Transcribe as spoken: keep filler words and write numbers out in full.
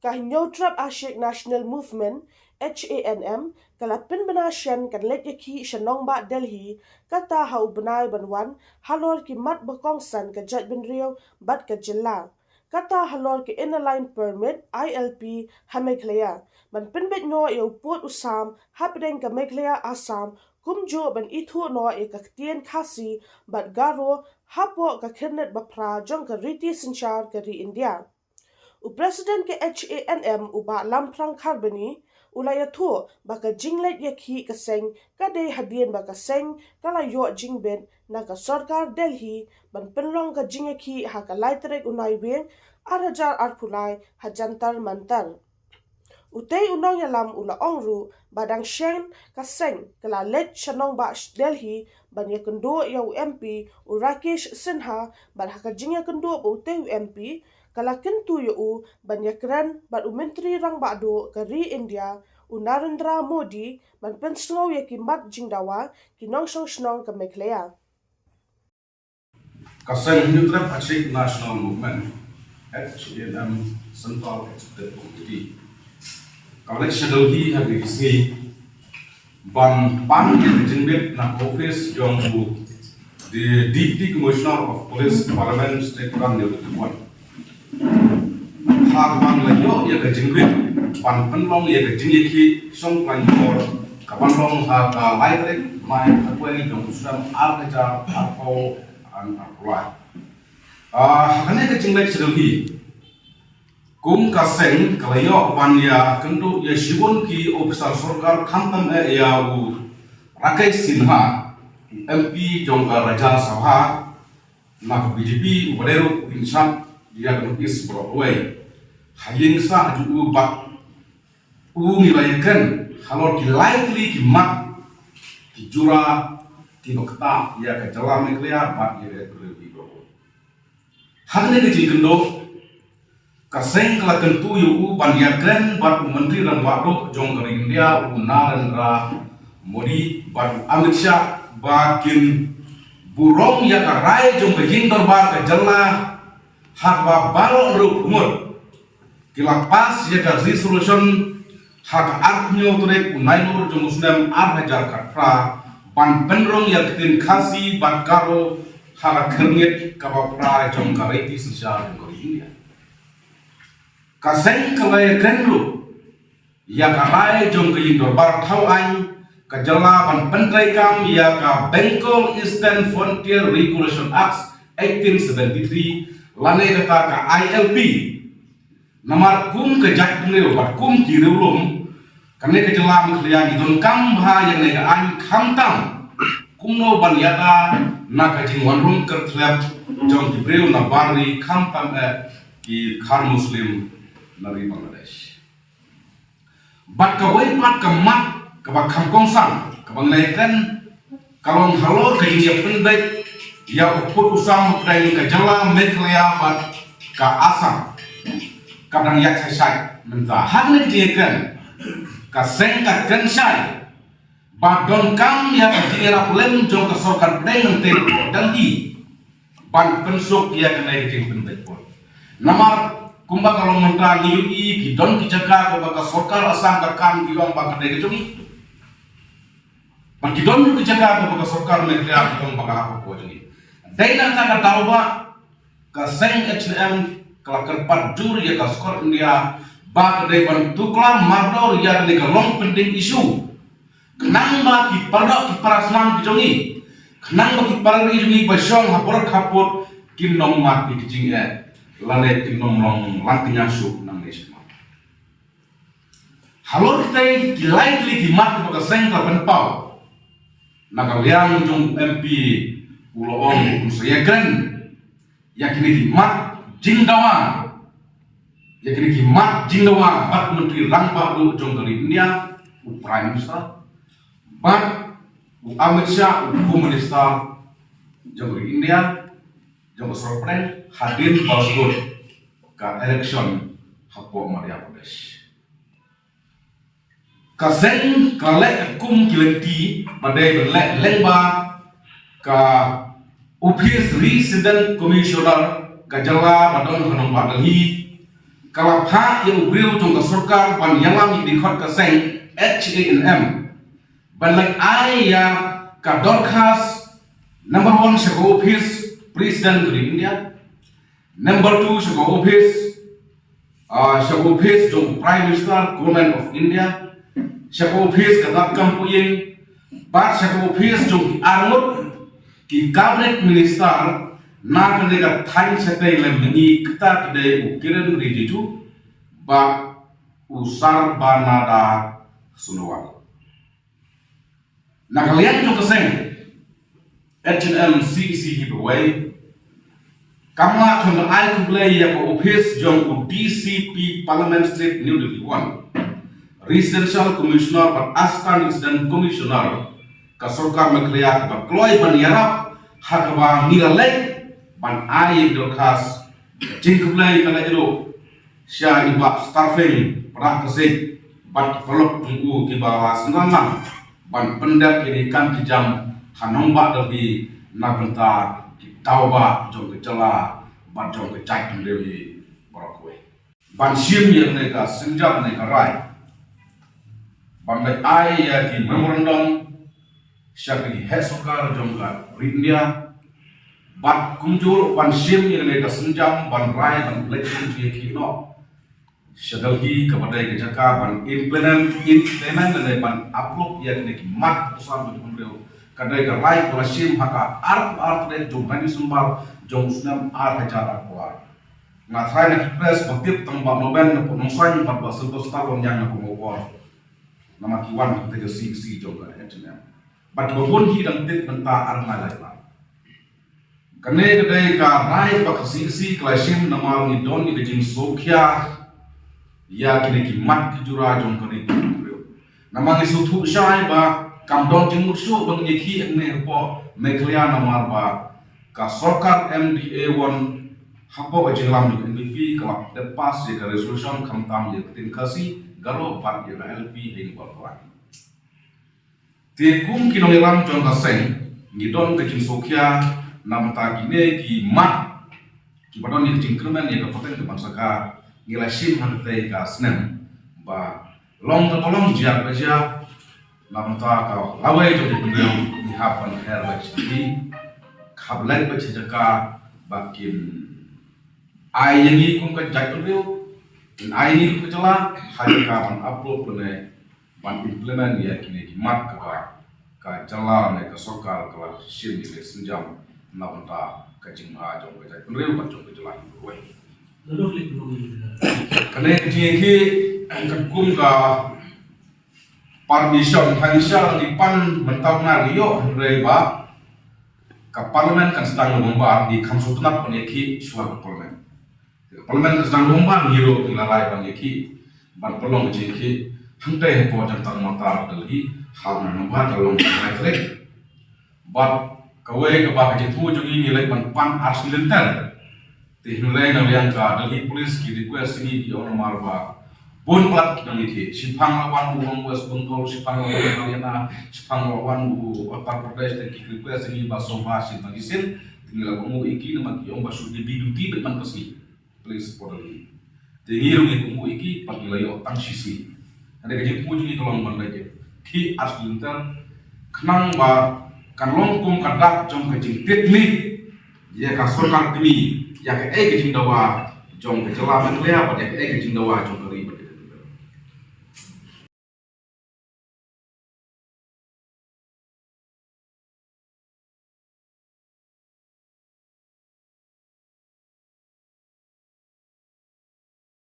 Ka Hynñiewtrep Ashik National Movement, H A N M, ka la pynbna shen kan leit ïakhih sha nongbah Delhi, kata ha u bnai ban wan, halor ki mat ba kongsan ka jaitbynriew bad ka jylla. Kata halor ki Inner Line Permit, I L P, ha Meghalaya, ban pynbeit noh ïa u pud u sam hapdeng ka Meghalaya Assam, kumjuh ban ithuh noh ïa ka ktien Khasi bad Garo hapoh ka khyrnit ba phra jong ka riti synshar ka ri India. U President ka H A N M, u Bah Lamphrang Kharbani, u la ïathuh ba ka jingleit ïakhih ka seng ka dei hadien ba ka seng ka la ïoh jingbit na ka sorkar Delhi ban pynlong ka jingïakhih ha ka lai tarik u Naiwieng ar hajar arphew lai ha Jantar Mantar. Utei u nongïalam u la ong ruh ba dang shen ka seng ka la leit sha nongbah Delhi ban ïakynduh ïa u M P u Rakesh Sinha, bad ha ka jingïakynduh bad utei u M P ka la kyntu ïa u ban ïakren bad u Myntri Rangbah Duh ka ri India u Narendra Modi ban pynsngew ïa ki mat jingdawa ki nongshong shnong ka Meghalaya. Ka seng Hynñiewtrep Ashik National Movement, H A N M, Central Executive Committee, ka leit sha Delhi ha kine ki sngi ban pan ïa ka jingbit na ka office jong u Deputy Commissioner of Police, Parliament, State Rann New Delhi. Ha kaba la ïoh ïa ka jingbit ban pynlong ïa ka jingïakhih shong khlaiñ por, kaban long ha ka lai tarik Naiwieng jong u snem ar hajar arphew arphew lai. Ah, ha kane ka jingleit sha Delhi, kum ka seng ka la ïoh ban ïakynduh ïa shibun ki ophisar sorkar, khamtam eh ïa u Rakesh Sinha, M P jong ka Rajya Sabha na ka B J P, uba dei ruh u in charge ïa ka North East Block wei. Ha ïing sah jong u bad u ngi la ïakren halor ki lai tylli ki mat, ki jura kiba ktah ïa ka jylla Meghalaya bad ïa ka jaitbynriew. Ha kane ka jingïakynduh, ka seng ka la kyntu ïa u ban ïakren bad u Myntri Rangbah Duh jong ka ri India u Narendra Modi bad u Amit Shah ba kin burom ïa ka rai jong ka ïing dorbar ka jylla, ha kaba baroh ruh ngut ki la pass ïa ka resolution ha ka arphew tarik u Nailur jong u snem ar hajar khatphra ban pynrung ïa ka ktien Khasi bad Garo ha ka khyrnit kaba phra jong ka riti synshar jong ka ri India. Ka seng ka la ïakren ruh ïa ka rai jong ka ïing dorbar thaw aiñ ka jylla ban pyntreikam ïa ka Bengal Eastern Frontier Regulation Act eighteen seventy-three, lane kata ka I L P. Namar kum ka jaitbynriew bad kum ki riewlum, kane ka jylla Meghalaya ngi donkam bha ïa kane ka aiñ, khamtam kumno ban ïada na ka jingwanrung kyrthlep jong ki briew na bar ri, khamtam eh ki Khar Muslim na ri Bangladesh. Bad kawei pat ka mat kaba kham kongsan kaba ngi la ïakren, ka long halor ka jingïapynbeit ïa u pud u sam hapdeng ka jylla Meghalaya bad ka Assam, ka dang ïaid shai shai mynta. Ha kane ka jingïakren, ka seng ka kren shai ba donkam ïa ka jingïarap lem jong ka sorkar pdeng mynta ka Delhi ban pynsuk ïa kane ka jingpynbeit pud. Namar kumba ka long mynta ngi ïohi ki don ki jaka kaba ka sorkar Assam ka kam ki ong ba ka dei ka jong ngi, bad ki don ruh ki jaka kaba ka sorkar Meghalaya ki ong ba ka hapoh ka jong ngi. Dei na kata ka daw ba ka seng H A N M ka la kyrpad jur ïa ka sorkar India ba ka dei ban tuklar mardor ïa kane ka long pending issue, khnang ba ki para doh ki para snam ki jong ngi, khnang ba ki para ri jong ngi ba shong ha border khappud kin ym mad ïa ki jingeh lane kin ym long lang kñia shuh nangne shakhmat. Halor kitei ki lai tylli ki mat kiba ka seng ka pynpaw, na ka liang jong u M P u la ong un sa ïakren ïa kine ki mat jingdawa, ïa kine ki mat jingdawa bad u Myntri Rangbah Duh jong ka ri India, u Prime Minister, bad u Amit Shah, u Home Minister jong ka ri India, jong ka sorkar pdeng, hadien ba la kut ka election hapoh Madhya Pradesh. Ka seng ka leh kum ki lynti ba dei ban leh lyngba ka Office Resident Commissioner ka jylla ba don ha nongbah Delhi, ka la phah ïa u briew jong ka sorkar ban ïalam ïa ki dkhot ka seng H A N M ban leit ai ïa ka dorkhas, number one, sha ka ophis President ka ri India, number two, sha ka ophis, ah, sha ka ophis jong Prime Minister, Government of India, sha ka ophis ka Dak Kam Pohying, bad sha ka ophis jong ki arngut ki Cabinet Minister na kane ka thaiñ shatei lem mynta, kita ki dei u Kiren Rijiju bad u Sarbananda Sonowal. Na ka liang jong ka seng H A N M C E C hi bawei, kam lah ban ai khublei ïa ka ophis jong u D C P Parliament Street, New Delhi one, Residential Commissioner bad Assistant Resident Commissioner ka sorkar Meghalaya kaba kloi ban ïarap ha kaba ngi la leit ban ai ïa ka dorkhas. Jingkhublei ka la ïaroh sha i Bah Starfing Prah Ksik bad ki paralok jong u kiba la sngewlang ban pyndep ïa ki kam ki jam ha nongbah Delhi na bynta ki daw bah jong ka jylla bad jong ka jaitbynriew hi baroh kawei. Ban shim ïa kane ka sienjam ne ka rai ban leit ai ïa ki memorandum sha ki heh sorkar jong ka ri India, bad kumjuh ban shim ïa kane ka sienjam ban rai ban leit shim ïa ki noh sha Delhi kaba dei ka jaka ban implement, implement lane ban approve ïa kine ki mat ka pyrshang ka jong u briew. Ka dei ka rai ba la shim ha ka arphew ar tarik jong u bnai December jong u snem ar hajar arphew ar. Nga tharai na ki press ba tip tang ba Noben na Port Nongsan bad ba Silver Star Wanniang na Port Nongsan. Namar ki wan kata ka C E C jong ka H A N M. Bad kiba bun hi dang tip mynta ar nai lai lai. Kane ka dei ka rai ba ka C E C ka la shim namar ngi don ïa ka jingsngewkhia ïa kine ki mat ki jura jong ka ri ka ri. Namar ngi sngewthuh shai ba kam don jingmut shuh ba ngin ïakhih hangne hapoh Meghalaya namar ba ka sorkar M D A one hapoh ka jingïalam jong N P P ka la dep pass ïa ka resolution khamtam ïa ka ktien Khasi, Garo bad ïa ka L P ha ïing bad ka rang. Te kum ki nongïalam jong ka seng ngi don ka jingsngewkhia na bynta kine ki mat kiba don ïa ka jingkyrmen ïa ka pateng ka ban saka. Ngi la shim ha katei ka snem ba long kaba long, jia kaba jia, na bynta ka lawei jong ki briew ngi hap ban her beit sha ki, hap leit beit sha jaka ba kin ai ïa ngi kum ka jaitbynriew, kin ai ïa ngi kum ka jylla ha jaka ban approve lane ban implement ïa kine ki mat kaba ka jylla ne ka sorkar ka la shim ïa ka sienjam na bynta ka jingbha jong ka jaitbynriew bad jong ka jylla hi kawei. Kane ka jingïakhih ka kum ka permission, hynrei sha ngi pan mynta ngi ïoh hynrei ba ka Parliament kan sdang November, ngi kham sngewtynnat ban ïakhih shuwa ka Parliament. Ka Parliament kan sdang November, ngi ruh ngi la rai ban ïakhih, ban pynlong ka jingïakhih hangtei hapoh Jantar Mantar Delhi ha u bnai November, ka long ka lai tarik. Bad kawei kaba ka jingthmu jong ngi, ngi leit ban pan arsien lynter. Te hynrei na liang ka Delhi Police ki request ïa ngi, ki ong namar ba bun palat ki nongïakhih. Shiphang la wan u West Bengal, shiphang la wan u Haryana, shiphang la wan u Uttar Pradesh, te ki request ïa ngi ba sngewbha shim tang shisien. Te ngi la kohnguh ïa ki namar ki ong ba shu dei duty beit man ka sngi. Police hapoh Delhi. Te ngi ruh ngi kohnguh ïa ki, bad ngi la ïoh tang shisngi. Hynrei ka jingthmu jong ngi ka long ban leit ïakhih arsien lynter, khnang ba kan long kum ka dak jong ka jingtieng ïa ka sorkar kmie ïa kaei ka jingdawa jong ka jylla Meghalaya bad ïa kaei ka jingdawa jong ka ri bad ka